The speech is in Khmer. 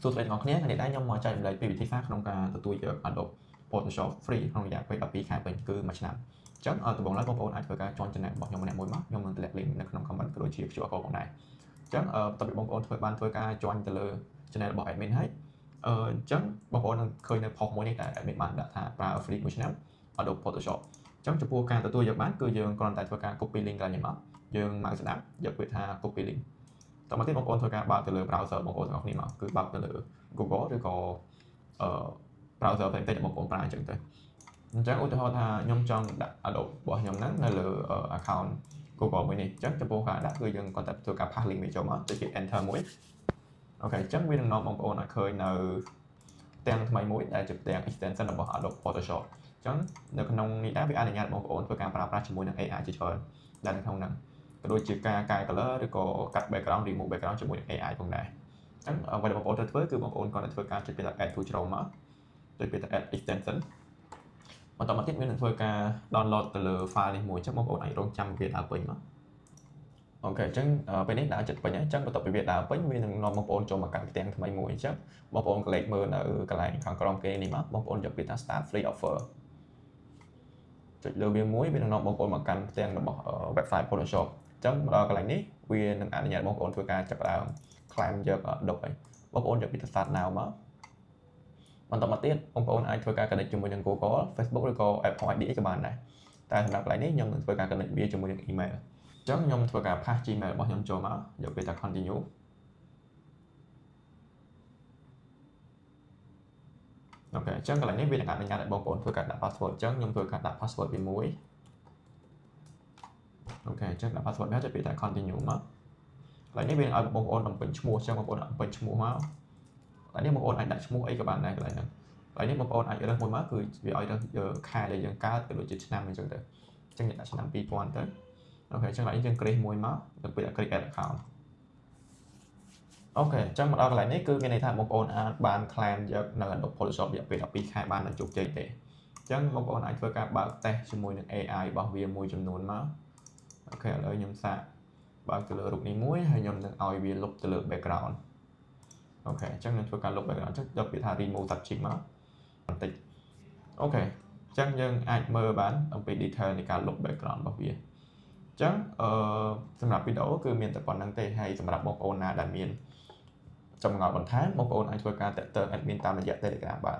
សួស្តីទាំងអស់គ្នាថ្ងៃនេះដែរខ្ញុំមកចែករំលែកពីវិធីសាស្ត្រក្នុងការទទួលយក Adobe Photoshop Free ក្នុងរយៈពេល12ខែពេញគឺមួយឆ្នាំអញ្ចឹងដំបូងឡើយបងប្អូនអាចធ្វើការ join channel របស់ខ្ញុំម្នាក់មួយមកខ្ញុំនឹងទម្លាក់ link នៅក្នុង comment ក៏ដូចជា QR code ផងដែរអញ្ចឹងបន្ទាប់ពីបងប្អូនធ្វើបានធ្វើការ join ទៅលើ channel របស់ admin ហើយអញ្ចឹងបងប្អូននឹងឃើញនៅ post មួយនេះដែល admin បានដាក់ថាប្រើ free មួយឆ្នាំ Adobe Photoshop អញ្ចឹងចំពោះការទទួលយកបានគឺយើងគ្រាន់តែធ្វើការ copy link កន្លែងនេះមកយើងមកស្ដាប់យកពាក្យថា copy link តមកទៀតបងប្អូនធ្វើការបើកទៅលើ browser បងប្អូនទាំងអស់គ្នាមកគឺបើកទៅលើ Google ឬក៏អឺ browser ផ្សេងៗដែលបងប្អូនប្រើអញ្ចឹងទៅអញ្ចឹងឧទាហរណ៍ថាខ្ញុំចង់ដាក់ Adobe របស់ខ្ញុំហ្នឹងនៅលើ account Google មួយនេះអញ្ចឹងចំពោះការដាក់គឺយើងគ្រាន់តែធ្វើការ paste link វាចូលមកទៅជា enter មួយ OK អញ្ចឹងវានឹងនាំបងប្អូនឲ្យឃើញនៅផ្ទាំងថ្មីមួយដែលជាផ្ទាំង extension របស់ Adobe Photoshop អញ្ចឹងនៅក្នុងនេះដែរវាអនុញ្ញាតបងប្អូនធ្វើការប្រើប្រាស់ជាមួយនឹង AI ជាច្រើនដែលនៅក្នុងហ្នឹងក៏ដូចជាការកែ color ឬក៏កាត់ background remove background ជាមួយនឹង AI ផងដែរអញ្ចឹងអ្វីដែលបងប្អូនត្រូវធ្វើគឺបងប្អូនគ្រាន់តែធ្វើការចុចពាក្យថា add to Chrome មកចុចពាក្យថា add extension បន្តមកទៀតវានឹងធ្វើការ download ទៅលើ file នេះមួយអញ្ចឹងបងប្អូនអាចរងចាំវាដើរពេញមក OK អញ្ចឹងពេលនេះដើរចិត្តពេញហើយអញ្ចឹងបន្ទាប់ពីវាដើរពេញវានឹងនាំបងប្អូនចូលមកកាន់ផ្ទាំងថ្មីមួយអញ្ចឹងបងប្អូនក្រឡេកមើលនៅកន្លែងខាងក្រោមគេនេះមកបងប្អូនយកពាក្យថា start free offer ចុចលើវាមួយវានឹងនាំបងប្អូនមកកាន់ផ្ទាំងរបស់ website Photoshop អញ្ចឹងមកដល់កន្លែងនេះវានឹងអនុញ្ញាតបងប្អូនធ្វើការចាប់ផ្ដើម claim យក Adobe ហើយបងប្អូនយកពាក្យថា start now មកបន្តមកទៀតបងប្អូនអាចធ្វើការ connect ជាមួយនឹង Google Facebook ឬក៏ Apple ID ក៏បានដែរតែសម្រាប់កន្លែងនេះខ្ញុំនឹងធ្វើការ connect វាជាមួយនឹង email អញ្ចឹងខ្ញុំធ្វើការ paste Gmail របស់ខ្ញុំចូលមកយកពាក្យថា continue OK អញ្ចឹងកន្លែងនេះវានឹងអនុញ្ញាតឲ្យបងប្អូនធ្វើការដាក់ password អញ្ចឹងខ្ញុំធ្វើការដាក់ password វាមួយ OK អញ្ចឹងដាក់ password មកចុចពាក្យថា continue មកកន្លែងនេះវានឹងឲ្យបងប្អូនបំពេញឈ្មោះអញ្ចឹងបងប្អូនបំពេញឈ្មោះមកកន្លែងនេះបងប្អូនអាចដាក់ឈ្មោះអីក៏បានដែរកន្លែងហ្នឹងកន្លែងនេះបងប្អូនអាចរើសមួយមកគឺវាឲ្យរើសខែដែលយើងកើតក៏ដូចជាឆ្នាំអញ្ចឹងទៅអញ្ចឹងយើងដាក់ឆ្នាំ2000ទៅ OK អញ្ចឹងកន្លែងនេះយើង create មួយមកទៅពាក្យ create account OK អញ្ចឹងមកដល់កន្លែងនេះគឺមានន័យថាបងប្អូនអាចបាន claim យកនៅ Adobe Photoshop រយៈពេល12ខែបានដោយជោគជ័យទេអញ្ចឹងបងប្អូនអាចធ្វើការបើកតេស្តជាមួយនឹង AI របស់វាមួយចំនួនមក OK ឥឡូវខ្ញុំសាកបើកទៅលើរូបនេះមួយហើយខ្ញុំនឹងឲ្យវាលុបទៅលើ background OK អញ្ចឹងខ្ញុំធ្វើការលុប background អញ្ចឹងយកពាក្យថា remove subject មកបន្តិច OK អញ្ចឹងយើងអាចមើលបានអំពី detail នៃការលុប background របស់វាអញ្ចឹងអឺសម្រាប់វីដេអូគឺមានតែប៉ុណ្្នឹងទេហើយសម្រាប់បងប្អូនណាដែលមានចម្ងល់បន្ថែមបងប្អូនអាចធ្វើការតាក់ទង admin តាមរយៈ Telegram បាន។